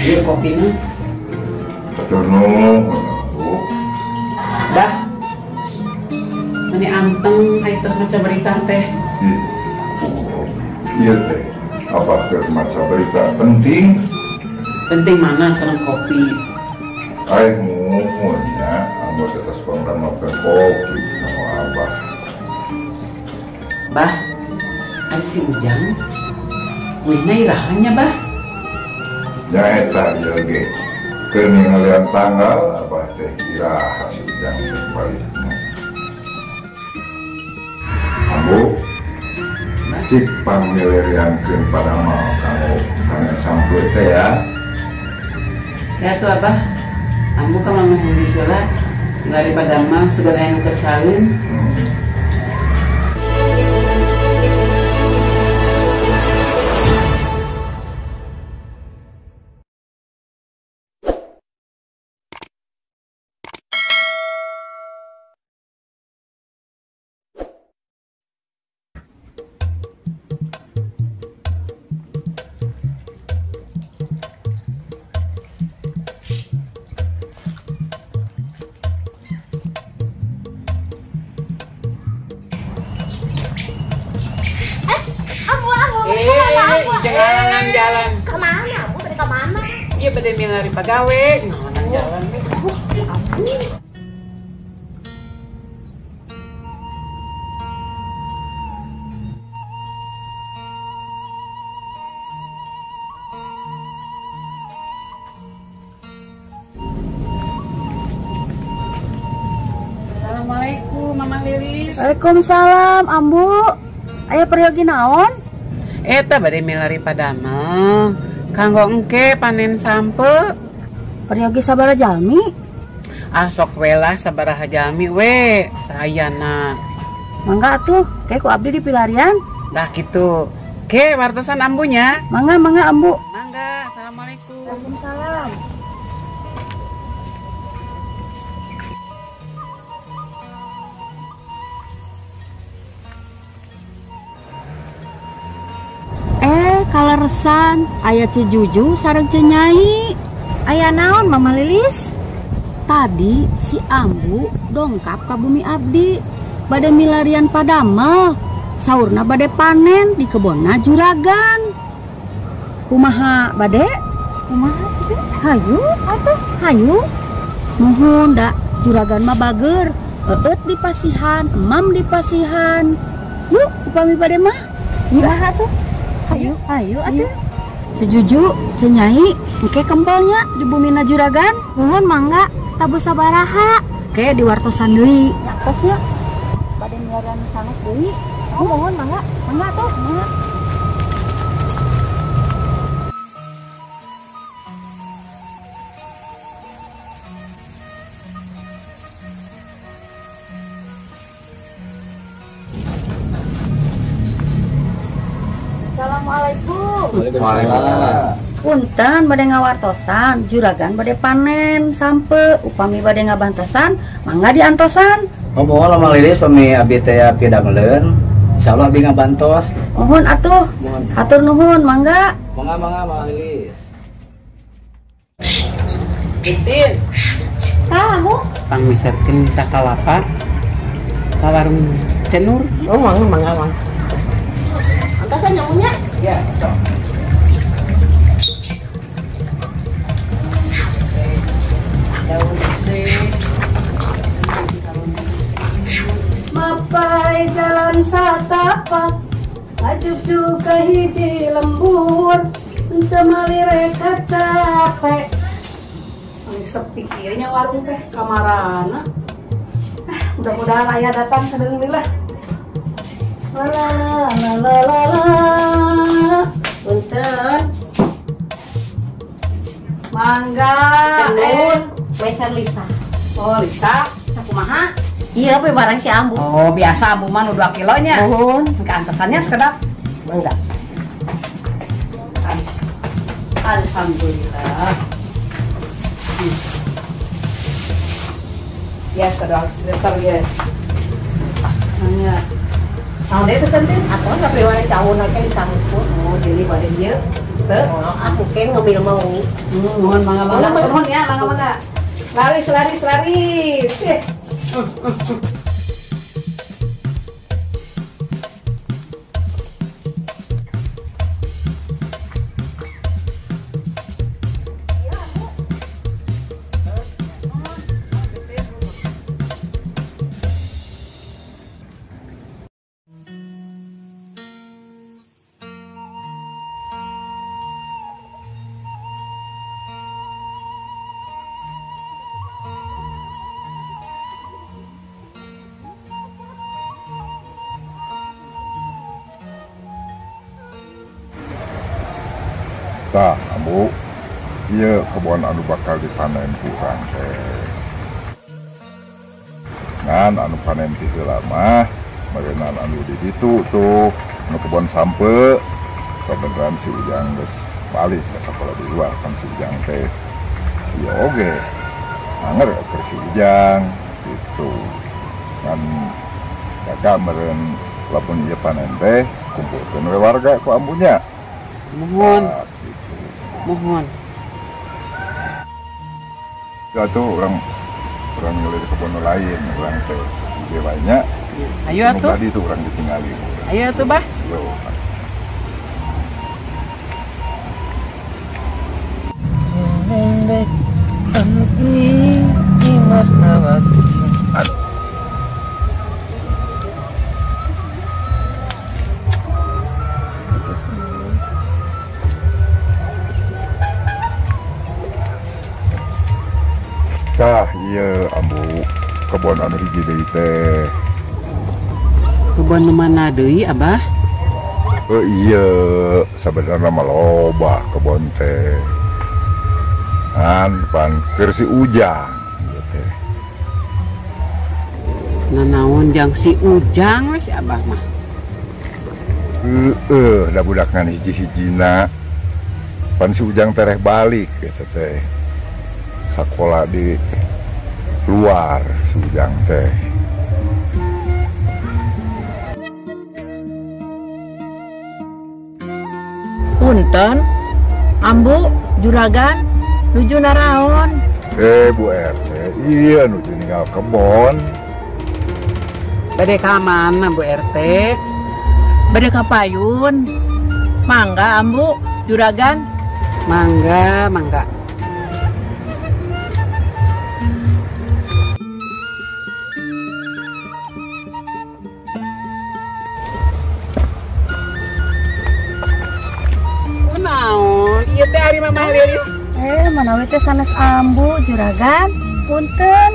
Ieu kopina. Hatur nuhun, Bu. Bah. Mani anteng aya teh maca berita teh. Ieu teh apa keur maca berita penting? Penting mana sareng kopi? Ai muhun nya, ambo teh tos pangdamelkeun kopi kanggo abah. Bah, ari si Ujang wihna iraha nya, Bah? Nya eta ieu ge. Keur ningalian tanggal abah teh iraha si Ujang teh balikna. Ambo, cik pangmiliriankeun padamal kanggo panen sampeu teh ya. Ya tuh Abah, ambo ka Mamah Lilis heula milari padamal sugan aya nu keur saeun. Jalan jalan. Kemana? Ambu tadi kemana? Iya bade milari pagawe, ngalangan jalan we. Ambu. Assalamualaikum Mama Lilis. Waalaikumsalam Ambu. Aya peryogi naon? Eta bade milari padamel kanggo engke panen sampeu. Peryogi sabaraha jalmi? Ah sok we lah sabaraha jalmi we saayana. Mangga atuh, ke ku abdi di pilarian. Dah kitu. Ke wartosan ambunya. Mangga mangga ambu. Mangga, assalamualaikum. Waalaikumsalam. Kaleresan aya Ci Juju sareng Ci Nyai. Aya naon Mama Lilis? Tadi si Ambu dongkap ka bumi abdi bade milarian padamel, saurna bade panen di kebonna juragan. Kumaha bade? Kumaha teh? Hayu atuh, hayu. Nuhun da juragan mah bager, eueut di pasihan, emam di pasihan. Yuk upami bade mah. Kumaha tuh? Ayo, ayo atuh. Ci Juju, Ci Nyai, engke kempelnya di bumina juragan. Nuhun mangga, tabuh sabaraha. Ke di wartosan deui. Tos nya. Bade milarian sanes deui. Oh, nuhun mangga. Mangga atuh, mangga. Assalamualaikum. Waalaikumsalam. Punten bade ngawartosan, juragan bade panen sampeu, upami bade ngabantosan, mangga diantosan. Oh, mohon Mama Lilis pami abdi teh abdi dameleun. Insyaallah abdi ngabantos. Mohon atuh. Hatur nuhun, mangga. Mangga mangga Mama Lilis. Itin. Tahu. Pangmeserkeun sakalapa ka warung Cenur. Oh, mangga mangga mangga. Antosan nyamunya? Ya, sok. Daun teh. Mapai jalan satapak, ajuk juga hiji lembur, henteu malire capek. Sepi kieu nya warung teh kamarana. Mudah-mudahan ayah datang sadeung lah. La la la la la. Punten. Mangga. Nuhun, meser Lisa. Oh, Lisa, sakumaha? Iya, pe barang si Ambu. Oh, biasa Ambu mah nu 2 kilo nya. Nuhun. Engke antosannya sekedap. Mangga. Alhamdulillah. Ya, sedang sebentar ya. Mangga. Tahun itu cantik atau sampai wae tahun lagi tahun pun oh jadi pada dia Henteu. Oh, aku ke ngemil mah wengi. Nuhun mangga-mangga. Nuhun ya, mangga-mangga. Laris, laris, laris. Tah, Ambu, ieu kebon anu bakal dipanen ku urang teh. Ngan anu panen ti heula mah meureunnan anu di ditu tuh, anu kebon sampe. Kabeneran si Ujang geus balik ka sakola di luar kan si Ujang teh. Ieu oge anger keur si Ujang gitu. Ngan kakak meureun lamun ieu panen teh kumpulkeun we warga ku ambunya. Nuhun. Nah, gitu. Nuhun. Ya tuh orang ngeuli di kebon lain, orang teh ieu banyak. Ayo atuh. Tadi tuh orang ditinggali. Ayo atuh, Bah. Yo. Tah, ieu Ambu kebon anu hiji deui teh. Kebon nu mana deui, Abah? Oh iya, sabenerna mah loba kebon teh. Ngan pan keur si Ujang ieu teh. Nanaon jang si Ujang we si Abah mah. Heeh, da budak ngan hiji-hijina. Pan si Ujang tereh balik eta teh. Sekolah di luar si Ujang teh. Punten, Ambu, juragan, nuju naraon. Bu RT, iya nuju ninggal kebon. Bade ka mana Bu RT? Bade ka payun. Mangga Ambu, juragan. Mangga, mangga. Naon? Ieu teh ari Mamah Lilis. Mana we teh sanes Ambu, juragan, punten.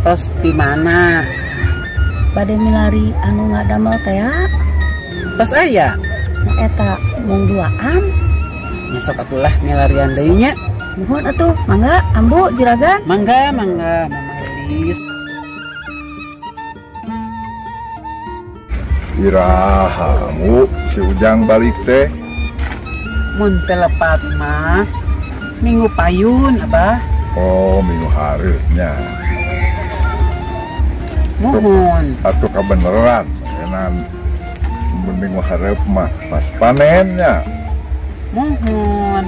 Tos di mana? Bade milari anu ngadamel teh ya. Tos aya? Nah eta mung duaan. Nya sok atulah milarian deui nya. Nuhun atuh, mangga Ambu, juragan. Mangga, mangga Mamah Lilis. Iraha Ambu, si Ujang balik teh. Mun teu lepat mah minggu payun, Abah. Oh, minggu hareunya. Muhun. Atuh kabeneran, enan mun minggu hareup mah pas panennya. Muhun.